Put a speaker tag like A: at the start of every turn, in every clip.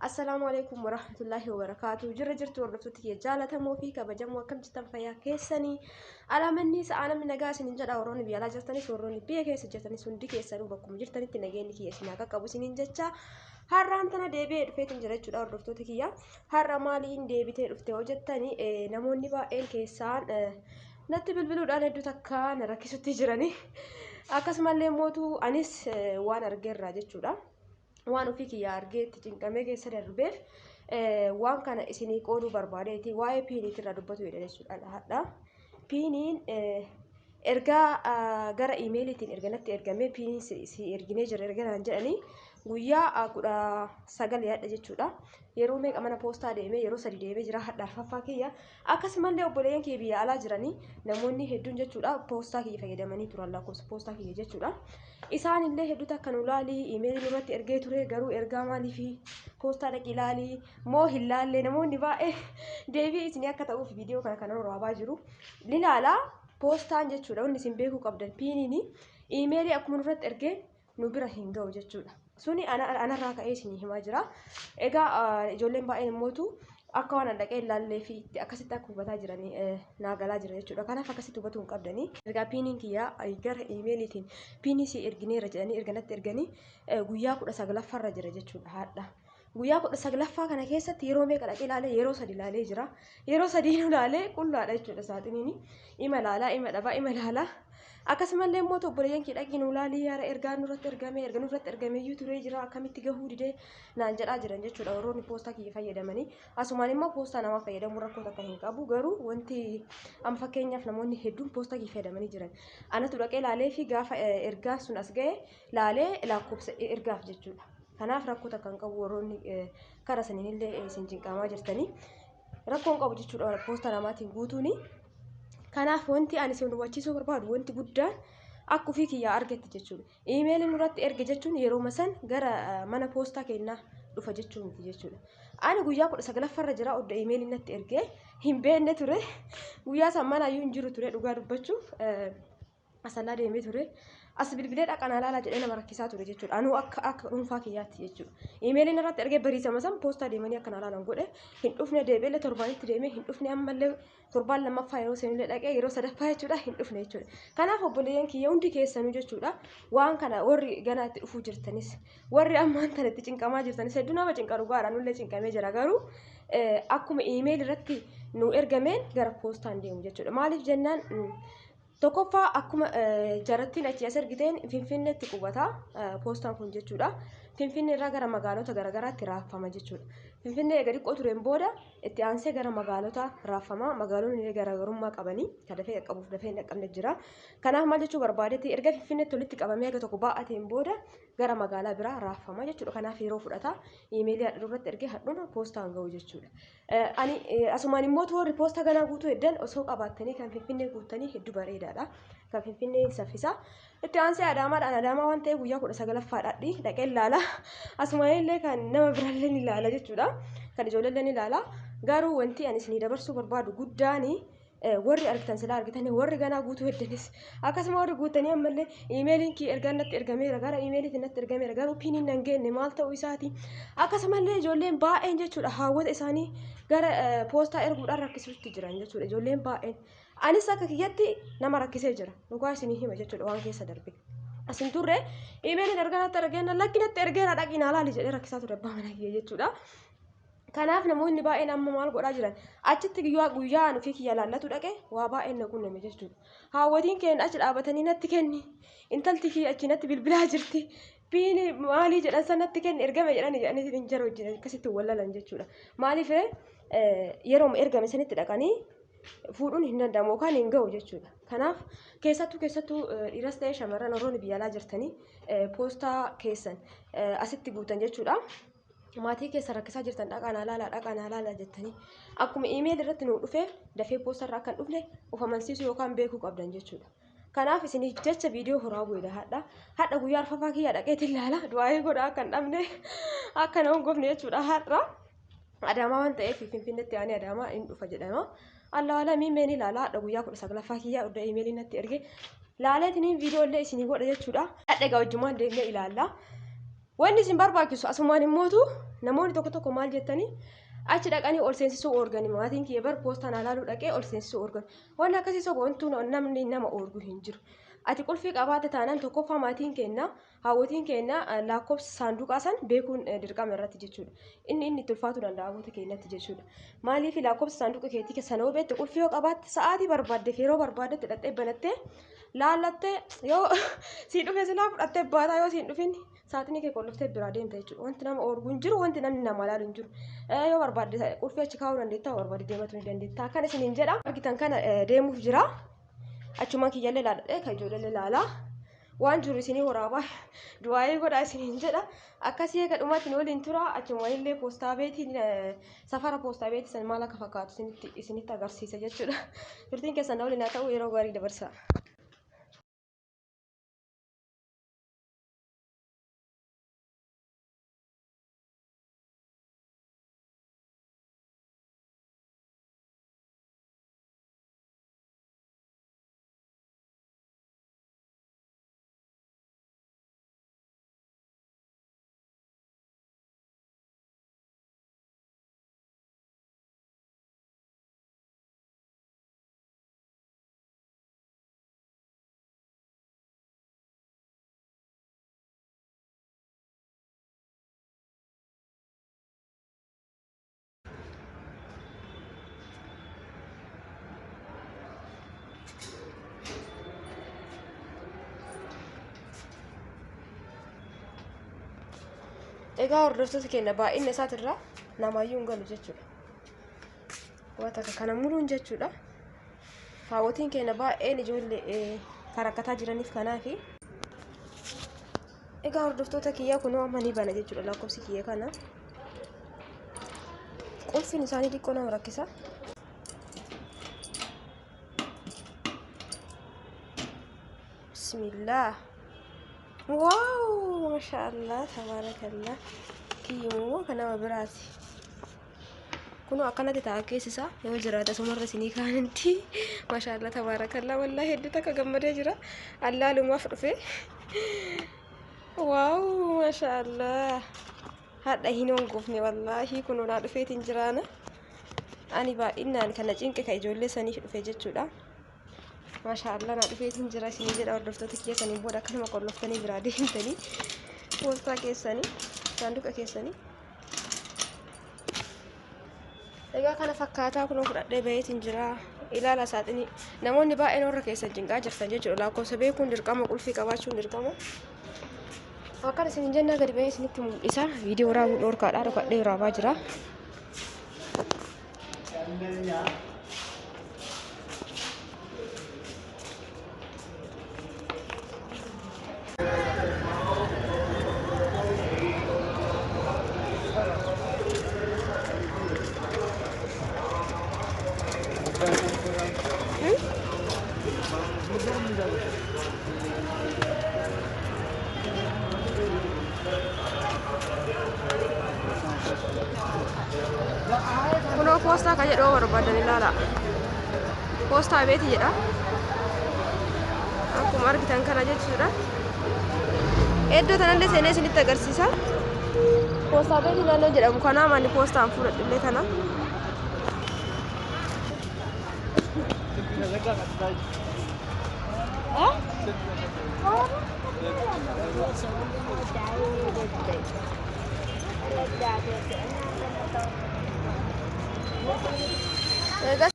A: Assalaamu alaikum warahmatullaahi wabarakaatu. Jirra jirtu hordoftoota kiyya jaalatamoo fi kabajamoo, akkam jirtan? Fayyaa keessanii? Alaamanni sa'aa namni nagaa isiniin jedha. Warroonni biyya alaa jirtanis, warroonni biyya keessa jirtanis, hundi keessanuu bakkuma jirtanitti nageenyi kiyya isin haa qaqqabu isiniin jecha, har'aan tana deebi'ee dhufeetiin jira jechuudha hordoftoota kiyya. Har'a maaliin deebitee dhufte hoo jettani, namoonni baay'een keessaan natti bilbiluudhaan hedduu takka na rakkisutti jirani. Akkasumallee mootu anis waan argeerraa jechuudha. Waan ofii kiyya argee itti cinqamee keessa darbeef waan kana isinii qooduu barbaadeeti, waa'ee PINiitirraa dubbatu jedha jechuudha hadha. PINiin ergaa gara iimeeliitiin erga natti ergamee, PINii si erginee jira erga naan jedhanii guyyaa 19 yaadha jechuudha. Yeroo meeqa mana poostaa deemee, yeroo sadi deemee jira, hadha arfaffaa kiyya. Akkasumallee obboleeyyan kiyya biyya alaa jiranii namoonni hedduun jechuudha poostaa kiyya fayyadamanii turan, lakkoofsa poostaa kiyya jechuudha. Isaan illee hedduutu akka nu laalii, iimeelii nurratti ergee ture, garuu ergaa maaliifi poostaa dhaqi ilaalii moo hin laallee? Namoonni baay'ee deebii isinii akka ta'uuf viidiyoo kana kan waraabaa jiru. Ni laalaa poostaan jechuudha. Wanni isin beekuu qabdan, PINiin iimeelii akkuma nurratti ergee nu bira hin ga'u jechuudha. Suni anarraa ka'ee isinii himaa jira. Egaa ijoolleen baay'een immootu akka waan dhaqee ilaallee fi akkasitti akka hubataa jiranii naa galaa jira jechuudha. Kanaaf akkasitti hubatuu hin qabdanii. Ergaa PINiin kiyyaa gara iimeeliitiin PINii si ergineera jedhanii erga natti erganii guyyaa 19ffaarra jira jechuudha haadha. Guyyaa 19ffaa kana keessatti yeroo meeqa dhaqee ilaalee? Yeroo sadi ilaalee jira. Yeroo sadiin ilaalee qullaadha jechuudha saaxiniin. Ima ilaalaa, ima dhabaa, ima ilaalaa. Akkasumallee immoo obboleeyyan kee dhaqii nu ilaalii, yaara ergaa nurratti ergame, erga nurratti ergame iyyuu turee jira, akkamitti gahuu didee naan jedhaa jiran jechuudha warroonni poostaa kiyya fayyadamanii. Asumaan immoo poostaa namaa fayyadamuu rakkoo takka hin qabu, garuu wanti amma fakkeenyaaf namoonni hedduun poostaa kiyya fayyadamanii jiran. Anatu dhaqee ilaalee fi gaafa ergaan sun as ga'e laalee lakkoofsa ergaaf jechuudha. Kanaaf rakkoo takka hin qabu. Warroonni karaa saniin illee isin cinqamaa jirtanii, rakkoon qabu jechuudha poostaa namaatiin guutuuni. Kanaaf wanti ani isin hubachiisuu barbaadu wanti guddaan akka ofii kiyyaa argatti jechuudha. Iimeeliin nurratti erge jechuun yeroo san gara mana poostaa kennaa dhufa jechuu miti jechuudha. Ani guyyaa 19ffaarra jira, odda iimeeliin natti ergee hin beekne ture. Guyyaa san mana iyyuu hin jiru ture, dhugaa dubbachuuf. Asallaa deemee ture. As bilbilee dhaqanaa laalaa jedhee nama rakkisaa ture jechuudha. Anuu akka dhuunfaa kiyyaatti jechuudha. Iimeeliin irratti ergee bariisama san poostaa deemanii akka laalan godhe, hin dhufne. Deebi'ee torbaanitti deemee hin dhufne. Ammallee torbaan lammaffaa yeroo seenullee dhaqee, yeroo sadaffaa jechuudha, hin dhufne jechuudha. Kanaaf obboleeyyan kiyya hundi keessanuu jechuudha, waan kana warri ganaa itti dhufuu jirtanis, warri ammaan tana itti cinqamaa jirtanis, hedduu nama cinqa, dhugaadha, nullee cinqamee jira, garuu akkuma iimeel irratti nu ergameen gara poostaan deemu jechuudha. Maaliif jennaan, tokkoffaa akkuma jarattiin achi as ergiteen Finfinneetti qubata poostaan kun jechuudha. Finfinnee irraa gara magaalota garaagaraatti raafama jechuudha. Finfinnee eega xiqqoo tureen booda itti aansee gara magaalota raafama. Magaalonni illee garaagarummaa qabanii kan dafee qaqqabuuf dafee hin dhaqqabne jira. Kanaaf maal jechuu barbaadetti, erga Finfinneetti walitti qabamee aga tokko baa'ateen booda gara magaalaa biraa raafama jechuudha. Kanaaf yeroo fudhata. Iimeelii hadha irratti ergee hadhuma poostaan ga'u jechuudha. Ani asumaan immoo warri poostaa ganaa guutuu heddan osoo qabaattanii kan Finfinnee guuttanii hedduu bareedaadha. Kan Finfinnee saffisa. Itti aansee Adaamaadhaan, Adaamaa waan ta'eef guyyaa 19ffaadha dhaqee ilaala. Asumaan illee kan nama biraallee ni ilaala jechuudha. Kan ijoolleellee ni ilaala. Garuu wanti ani isinii dabarsuu barbaadu guddaani, warri argitan silaa argitanii, warri ganaa guutuu heddanis, akkasuma warri guutanii ammallee iimeeliin kii ergaan natti ergameera, gara iimeeliitiin natti ergameera, garuu PINiin nan geenne, maal ta'uu isaati? Akkasumallee ijoolleen baay'een jechuudha haawwata isaanii gara poostaa erguudhaan rakkisuutti jiran jechuudha ijoolleen baay'een. Anis akka kiyyatti nama rakkisee jira, dhugaa isinii hima jechuudha, waan keessa darbe. Asin turre iimeeliin ergaa natti ergeena, lakki natti ergeera, dhaqii naa laali jedhee rakkisaa ture abbaa mana kiyya jechuudha. Kanaaf namoonni baay'een amma maal godhaa jiran? Achitti guyyaa guyyaa ani ofii kiyya laallatu dhaqe waa baay'een na qunname jechuudha. Haawwatiin keenya achi dhaabatanii natti kenni. Intalti kiyya achi natti bilbilaa jirti. PIN maalii jedhan san natti kenni, ergame jedhanii jedhanii hin jara wajjin akkasitti wallalan jechuudha. Maaliif, yeroo ergame sanitti dhaqanii fuudhuun hin danda'amu yookaan hin ga'u jechuudha. Kanaaf keessattuu dhiiras ta'ee shamarran, warroonni biyya alaa jirtanii poostaa keessan asitti guutan jechuudha. Maatii keessa rakkisaa jirtan, dhaqaa naa laalaa, dhaqaa naa laalaa jettanii, akkuma iimeel irratti nu dhufee dafee poostaa irraa akka hin dhufne of amansiisuu yookaan beekuu qabdan jechuudha. Kanaaf isiniif jecha viidiyoo horaa bu'eedha hadha. Hadha guyyaa arfaffaa kiyya dhaqeetiin ilaala. Du'aayii godha akka hin dhabne, akka hin hongofne jechuudha har'a. Adaamaa waan ta'eef Finfinneetti aanee Adaamaa hin dhufa jedhama. Allah alamii meen ilaala, hadha guyyaa 19ffaa kiyya odda iimeelii natti erge. Laaleetiniin viidiyoo illee isinii godha jechuudha. Hadha egaa wajjumaan deemnee ilaalla. Wanni isin barbaachisu asumaan immootu namoonni tokko tokko maal jettanii achi dhaqanii ol seensisuu oorgani maatiin kiyya bar poostaan alaaluu dhaqee ol seensisuu oorgan. Wanni akkasii soba wantuu namni nama oorgu hin jiru. Ati qulfii qabaate taanaan tokkoffaa maatiin kenna hawwatiin kenna lakkoofsa saanduqaa san beekuun dirqama irratti jechuudha. Inni itti ulfaatuu danda'a hawwata keenyatti jechuudha. Maaliif lakkoofsa saanduqa keetii sana yoo beekte qulfii yoo qabaatte sa'aatii barbaadde yeroo barbaaddetti dhaqxee banattee laallattee yoo siin dhufe silaa fudhattee baataa yoo siin dhufin saaxinii kee qolloftee biraa deemta jechuudha. Wanti nama oorgu hin jiru, wanti namni nama ilaalu hin jiru. Yoo barbaadde qulfii achi kaa'uu dandeetta, yoo barbaadde deematu ni dandeetta. Akkana isiniin jedha. Argitan kana deemuuf jira. Achumaan kiyyallee ilaaladhee kan ijoollee ilaalaa. Waan jiru isinii waraabaa du'aayee godhaa isiniin jedha. Akkasii eega dhumatti nu waliin tura. Achuma illee poostaa beetiin safara poostaa beetii san maal akka fakkaatu isinitti agarsiisa jechuudha. Turtiin keessan na waliin haa ta'u yeroo gaarii dabarsa. Egaa hordoftoota keenya baay'inni isaatirraa namaayyuu hin galu jechuudha. Waan takka kana muluun jechuudha. Haawwotiin keenya baay'een ijoollee kan rakkataa jiraniif kanaafi. Egaa hordoftoota kiyyaa kunoo amma ni bana jechuudha lakkoofsi kiyya kana. Qulfiin isaanii xiqqoo nama rakkisa. Bismillah. Waaw maashaallah tabaarakallah. Kiyyumoo kan nama biraati. Kunoo akkanatti ta'a keessi isaa yoo jiraate asumarra isinii kaananti. Maashaallah tabaarakallah wallaahi hedduu takka gammadee jira. Allaalumaaf dhufe. Waaw maashaallah. Hadha hin hongoofne wallaahi kunoo naa dhufeetiin jiraana. Ani baay'inaan kana cinqe ka ijoollee saniif dhufe jechuudha. Maashaallah naa dhufeetiin jira isinii jedha hordoftoota kiyya saniin booda akkanuma qolloftanii biraa deemtanii poostaa keessanii saanduqa keessanii. Egaa kana fakkaataa kunoo fudhadhee baheetiin jira. Ilaala saaxinii namoonni baay'een warra keessan cinqaa jirtan jechuudha. Lakkoofsa beekuun dirqama qulfii qabaachuun dirqama. Akkana isin jennaa gadi bahee isinitti mul'isa. Viidiyoo waraabuu dhorkaadha. Dhokadhee waraabaa jira. Kunoo poostaa kan jedhu barbaadan ilaala. Poostaa beeti jedha. Akkuma argitan kana jechuudha. Iddoo tanallee seenee isinitti agarsiisa. Poostaa beeti naannoo jedhamu kanaa manni poostaan fuudhadhullee kana. Egaa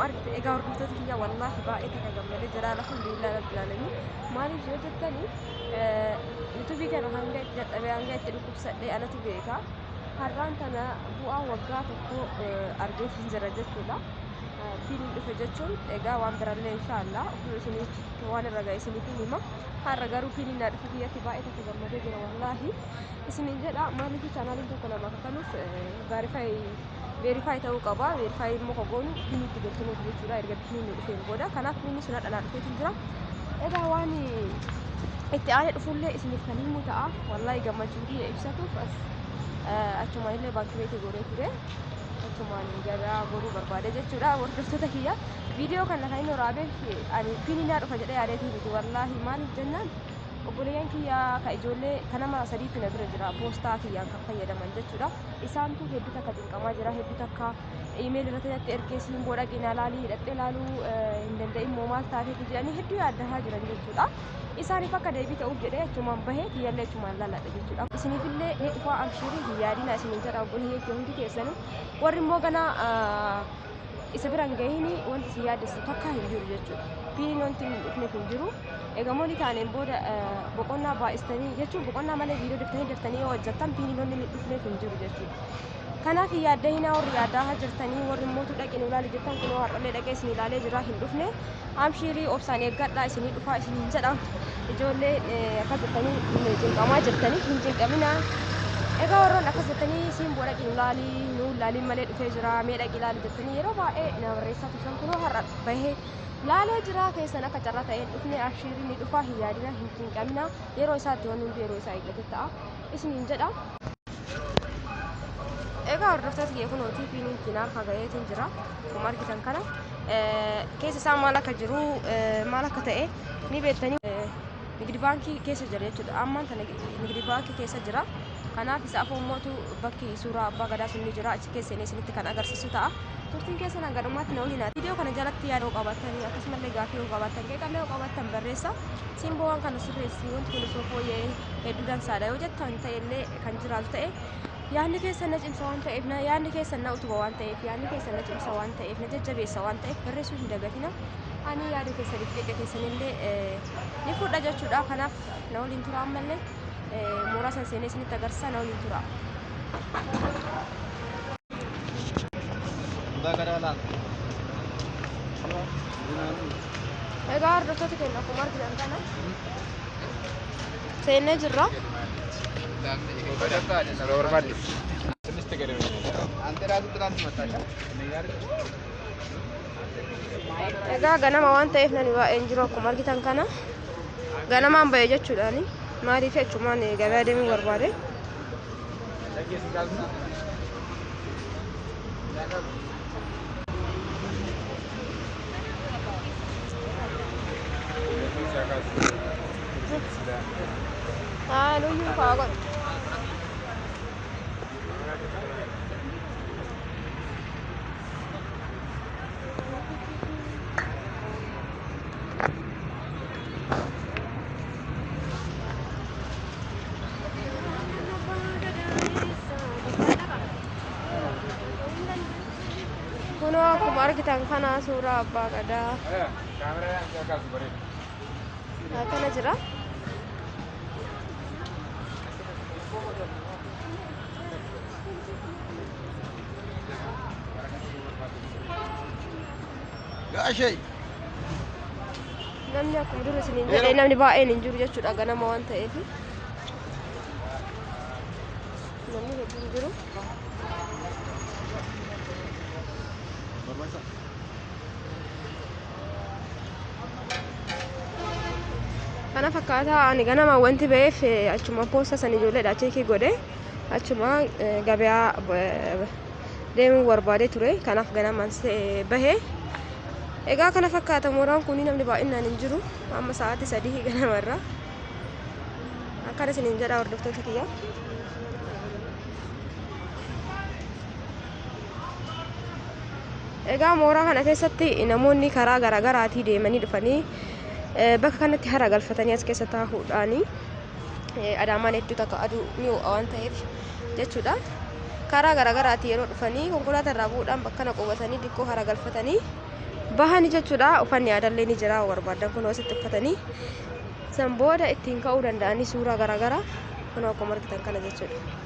A: Argite egaa hordoftoota kiyya, wallaahi baay'ee takka gammadee jira, alhamdulillah rabbil alamin. Maaliif yoo jettani, yuutuubii kana hanga itti dadhabee, hanga itti dhukkubsadhee anatu beeka. Har'aan tana bu'aa waggaa tokko argeetiin jira jechuudha. PINiin dhufe jechuun egaa waan birallee inshaallah ofii isiniif waan irra ga'e isiniif hima. Har'a garuu PINiin naa dhufu kiyyatti baay'ee takka gammadee jira, wallaahi isiniin jedha. Maaliif, chaanaaliin tokko namaaf kanuuf verify ta'uu qaba. Verify immoo kan goonu PINiitti galchinuuf jechuudha, erga PINiin nu dhufeen booda. Kanaaf PINni sun hadha naa dhufeetiin jira. Egaa waan itti aanee dhufullee isiniif kan himu ta'a. Wallaahi gammachuu kiyya ibsatuuf as achumaan illee baankii beetii goree ture. Achumaan gabaa goruu barbaade jechuudha. Hordoftoota kiyya, viidiyoo kana kan inni waraabeef ani PINii naa dhufa jedhee yaadeetii miti, wallaahi. Maaliif jennaan, obboleeyyan kiyya ka ijoollee ka nama sadiitu na bira jira, poostaa kiyyaan kan fayyadaman jechuudha. Isaantu hedduu takka cinqamaa jira, hedduu takka email irratti natti ergee, siin booda dhaqii laalii, hidhattee laaluu hin danda'in moo maal taateeti jedhanii hedduu yaaddahaa jiran jechuudha. Isaaniif akka deebii ta'uuf jedhee achumaan bahee kiyyallee achumaan laaladha jechuudha. Isiniifillee ni dhufaa, amshiirii, hin yaadina isiniin jedha. Obboleeyyan kiyya hundi keessanuu, warri immoo ganaa isa bira hin gahiin, wanti isin yaaddessu takka hin jiru jechuudha. PINiin wanti hin dhufneef hin jiru. Egaa taaneen booda boqonnaa baay'istanii jechuun boqonnaa malee viidiyoo daftanii daftanii yoo hojjettan, PINiin wanni hin dhufneef hin jiru jechuudha. Kanaaf hin yaaddahinaa warri yaaddaa jirtanii. Warri immoo dhaqi nu ilaali jettan, kunoo har'allee dhaqee isin ilaalee jira, hin dhufne. Amshiirii, obsaan eeggadhaa, isinii dhufaa isiniin jedha. Ijoollee akkas jettanii cinqamaa jirtanii, hin cinqaminaa. Egaa warroon akkas jettanii siin boo dhaqi nu ilaali, nu ilaaliin malee dhufee jira, mee dhaqi ilaali jettanii yeroo baay'ee na barreessaa turtan, kunoo har'a bahee laalee jira. Keessan akka carraa ta'een dhufne. Abshiirii, ni dhufaa, hin yaadina, hin cinqamina. Yeroo isaatti wanni hundi yeroo isaa eeggate ta'a isiniin jedha. Egaa hordoftoota kiyya, kunooti PINiin kinaa harka gaheetiin jira. Akkuma argitan kana keessa isaa maal akka jiru, maal akka ta'e ni beektanii. Nigdi baankii keessa jira jechuudha. Ammaan tana nigdi baankii keessa jira. Kanaaf isa afoommootu bakki suuraa abbaa gadaa sun ni jira. Achi keessa seenee isinitti kan agarsiisu ta'a. Turtiin keessan hanga dhumaatti na waliin. Viidiyoo kana jalatti yaada yoo qabaattan, akkasumallee gaaffii yoo qabaattan, qeeqallee yoo qabaattan barreessa. Simboo, waan kana sirreessi, wanti kun osoo fooyya'ee hedduu dansaadha yoo jettan ta'ellee, kan jiraatu ta'e, yaadni keessan na cimsa waan ta'eef, yaadni keessan na utuba waan ta'eef, yaadni keessan na cimsa waan ta'eef, na jajjabeessa waan ta'eef, barreessuu hin dagatina. Ani yaada keessaniif qeeqa keessanillee ni fudha jechuudha. Kanaaf na waliin tura, ammallee mooraa san seenee isinitti agarsiisa, na waliin tura. Egaa hordoftoota keenya, akkuma argitan kana seennee jirra. Egaa ganama waan ta'eef namni baay'een jiru. Akkuma argitan kana ganamaan ba'e jechuudhaani. Maaliif, achumaan gabaa deemuu barbaade. Nuyyuu kaa godhu. Kunoo akkuma argitan kana suuraa abbaa gadaa akkana jira.
B: Gaashee.
A: Namni akkuma dura isiniin jedhee namni baay'een hin jiru jechuudha, ganama waan ta'eef. Namni hedduun hin jiru. Kana fakkaataa ani ganama wanti ba'eef achuma poosta san ijoolleedha check godhe, achuma gabayaa deemuu barbaadee ture. Kanaaf ganamaan bahe. Egaa kana fakkaata mooraan kun, namni baay'inaan hin jiru. Amma sa'aatii 3 ganamarra. Akkana isiniin jedha, hordoftoota kiyya. Egaa mooraa kana keessatti namoonni karaa garaagaraatii deemanii dhufanii bakka kanatti hara galfatanii as keessa taa'uudhaani, Adaamaan hedduu takka aduu ni ho'a waan ta'eef jechuudha. Karaa garaagaraatii yeroo dhufanii konkolaataa irraa bu'uudhaan bakka kana qubatanii xiqqoo hara galfatanii bahani jechuudha. Uffanni aadaallee ni jira barbaadan kun asitti uffatanii san booda ittiin ka'uu danda'anii suuraa garaagaraa kun akkuma argitan kana jechuudha.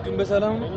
B: ግን በሰላም ነው።